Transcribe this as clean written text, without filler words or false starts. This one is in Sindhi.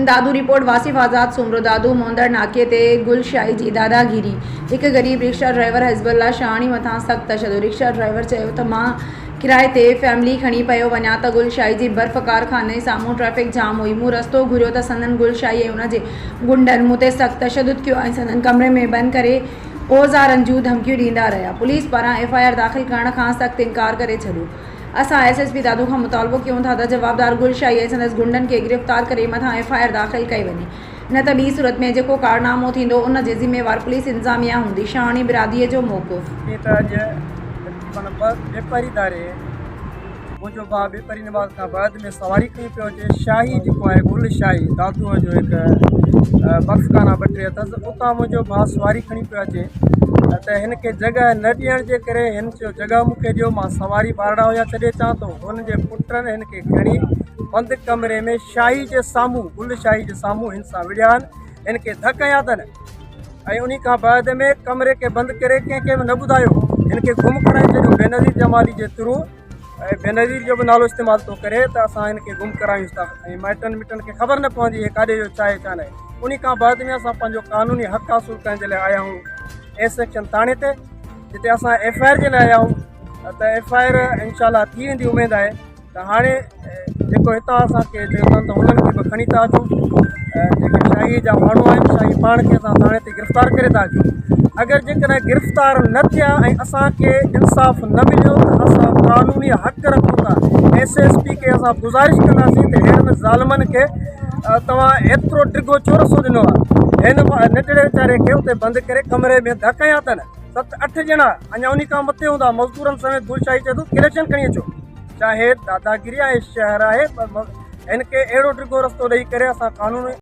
دادو، رپورٽ، واصف آزاد سومرو، دادو موندڙ ناڪي تي گل شاهي جي داداگيري، هڪ غريب رڪشا ڊرائيور حزب الله شاهاڻي مٿان سخت تشدد، رڪشا ڊرائيور چيو ته مان ڪرائي تي فيملي کڻي پيو وڃان ته گل شاهي جي برف ڪارخاني سامهون ٽريفڪ جام هئي مون رستو گهريو ته سندن گل شاهي ۽ ان جي غنڊن مون تي سخت تشدد ڪيو ۽ سندن ڪمري ۾ بند ڪري اوزارن جون ڌمڪيون ڏيندا رهيا پوليس پاران ايف I R داخل ڪرڻ کان سخت انڪار ڪري ڇڏيو. اسان ايس ايس پي دادو کان مطالبو ڪيون ٿا ته جوابدار گل شاهي ۽ سندس غنڊن کي گرفتار ڪري مٿان ايف I R داخل ڪئي وڃي نه ته ٻي صورت ۾ جيڪو ڪارنامو ٿيندو ان جي ذميوار پوليس انتظاميا هوندي، شاهاڻي برادري جو موقف. جيئن ته اڄ تقريبن ٻه ٻپهري ڌاري منهنجو ڀاء ٻپهري نماز کان بعد ۾ سواري کڻي پيو اچي شاهي جيڪو آهي گل شاهي دادوء جو هڪ برف خانا ٻه ٽي اٿس اتان منهنجو ڀاء سواري کڻي پيو اچي ته هن کي جڳهه نه ڏيڻ جي ڪري هن چيو جڳهه مون کي ڏيو مان سواري ٻارڙا هيا ڇڏي اچان ٿو هن جي پٽن هن کي کڻي بند ڪمري ۾ شاهي جي سامهون گل شاهي جي سامهون هن سان وڙهيا آهن هن کي ڌڪ هنيا اٿن ۽ انهي کان بعد ۾ ڪمري کي بند ڪري ڪنهن کي به نه ٻڌايو هن کي گم ڪرائي ڇڏيو بينظير جمالي جي ٿرو ۽ بينظير جو به نالو استعمال ٿو ڪري ته اسان هن کي گم ڪرايون ٿا ۽ مائٽن مٽن کي خبر نه پوندي هي ڪاڏي ويو ڇا آهي ڇا ناهي انهي کان بعد ۾ اسان پنهنجو قانوني حق حاصل ڪرڻ جي لاء آيا آهيون اي سيڪشن ٿاڻي تي جتي اسان ايف I R جي لاء آيا آهيون ته ايف I R انشاء الله ٿي ويندي اميد آهي ته هاڻي جيڪو هتان اسان کي چيو اٿن ته هنن کي به کڻي ٿا اچون جيڪي شاهي جا ماڻهو آهن شاهي پاڻ کي اسان ٿاڻي تي گرفتار ڪري ٿا اچون اگر جيڪڏهن گرفتار نه ٿيا ۽ اسان کي انصاف نه مليو ته اسان قانوني حق رکون ٿا ايس ايس پي کي اسان گذارش ڪنداسين ته ههڙن ظالمن کي توهان ايترو ڊگهو ڇو رسو ڏنو آهي هن ننڍڙي ويچاري کي اتي بند ڪري ڪمري ۾ ڌڪ هنيا اٿن ست اٺ ڄڻا اڃا انهي کان مٿي هوندا مزدورن سميت گلشاهي چئي ٿو ڪليڪشن کڻي اچو چاهي داداگيري آهي شهر آهي پر هن کي اهڙو ڊگهو رستو ڏئي ڪري اسان قانون.